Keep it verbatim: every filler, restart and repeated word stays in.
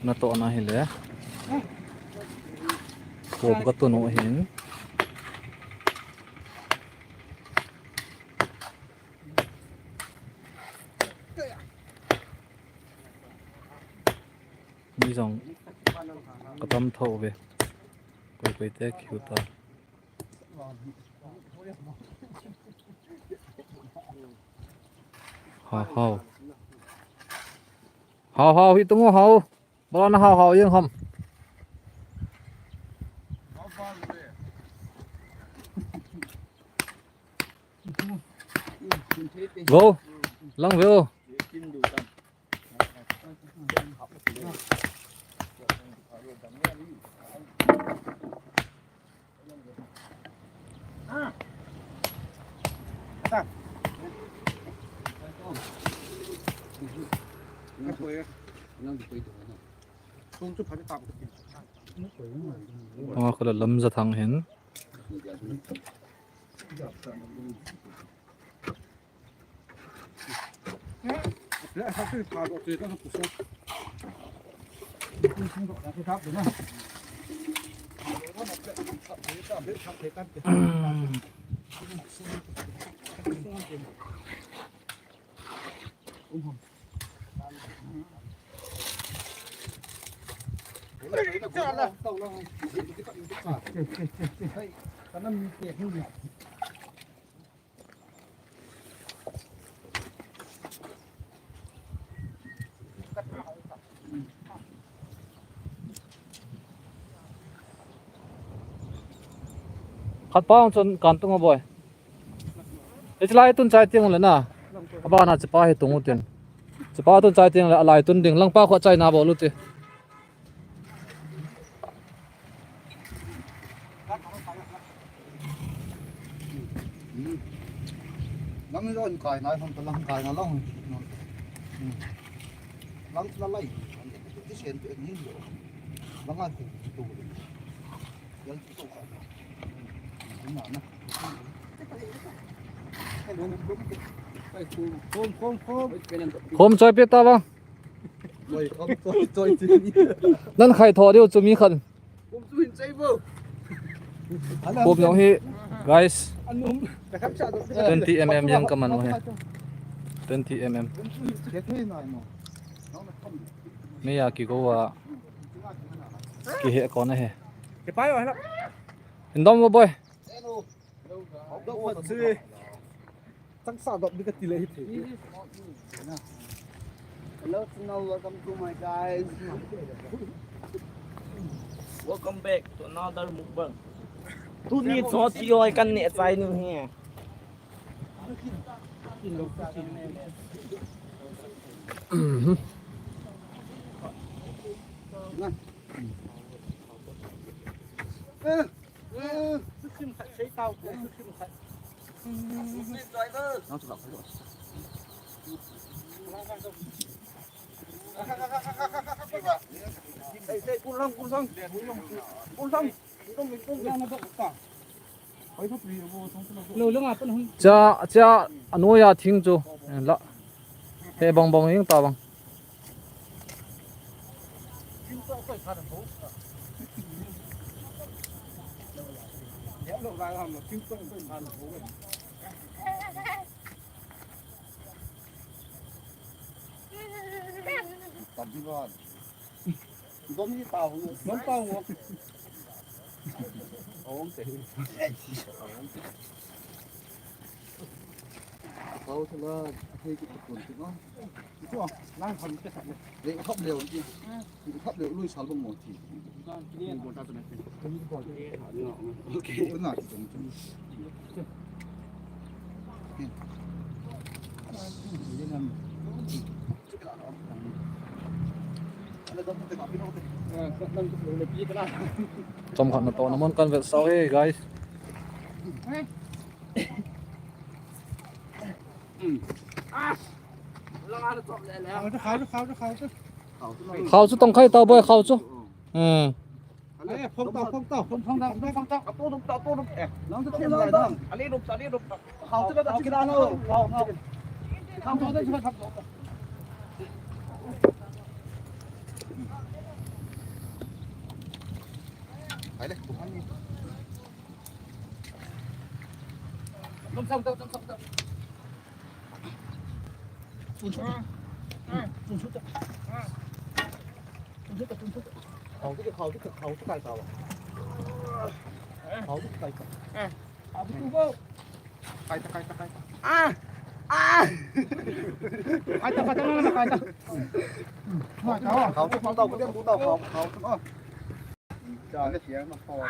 Natohna hile. Kom katun u ahin. Mi jong katam thou ve. Koi koi te kiu ta. Hao, hao. Hao, hao, hi tung u hao. Bala na hao, hao, jeng ham. Go. Lang ve o. Anga kala lamja thang hin. Khat pa hung chun kan tung a boi. Hiche lai tun chai teng le na. Abana chepa hi tung u tin. Chepa tun chai teng le alai tun ding. Langpa kho chai na bol u ti. Lang ron kai nai, lang kai na lang. Lang la lai. Ti sen pe ni lo. Lang a ti tu. Yang ti tu. Na na. Khom, khom, khom. Khom choi pe ta bang. Choi, khom, choi, choi, choi. Nan khai tho diu chu mi khat. Khom jong hi, guys. Twenty M M jeng kaman u hi. Twenty M M. Meiya kigo a. Kihe kon ahi. Hin dom u boi. Hello, Channel, welcome to my guys. Welcome back to another mukbang. Tuni cho chi oi kan ne chai nu he. Cha, cha, anoiya thing chu. La. He bang bang jeng ta bang. Dom ni tao. Dom tao. Ong te. Tao sala, thei ki pun ti no. Ko, lang kham te khat le. Le khap leo ni. Khap leo lui sal bang mo ti. Okay. Ko na ti dong. Chomkhat natohna mun kan vetsah u hi, guys. Khao chu tong khai tao boi, khao chu. Hmm. Lum sam, sam, sam, sam, sam. Chun sut. Chun sut. Chun sut, chun sut. Khao tu, khao tu, khao tu kai ta ba. Khao tu kai ta. Khao tu bo. Kai ta, kai ta, kai ta. Ah! Ah! Kai ta, kai ta, kai ta. Khao tu, khao tu, khao tu, khao tu. Ah. Cha le sia ma khao.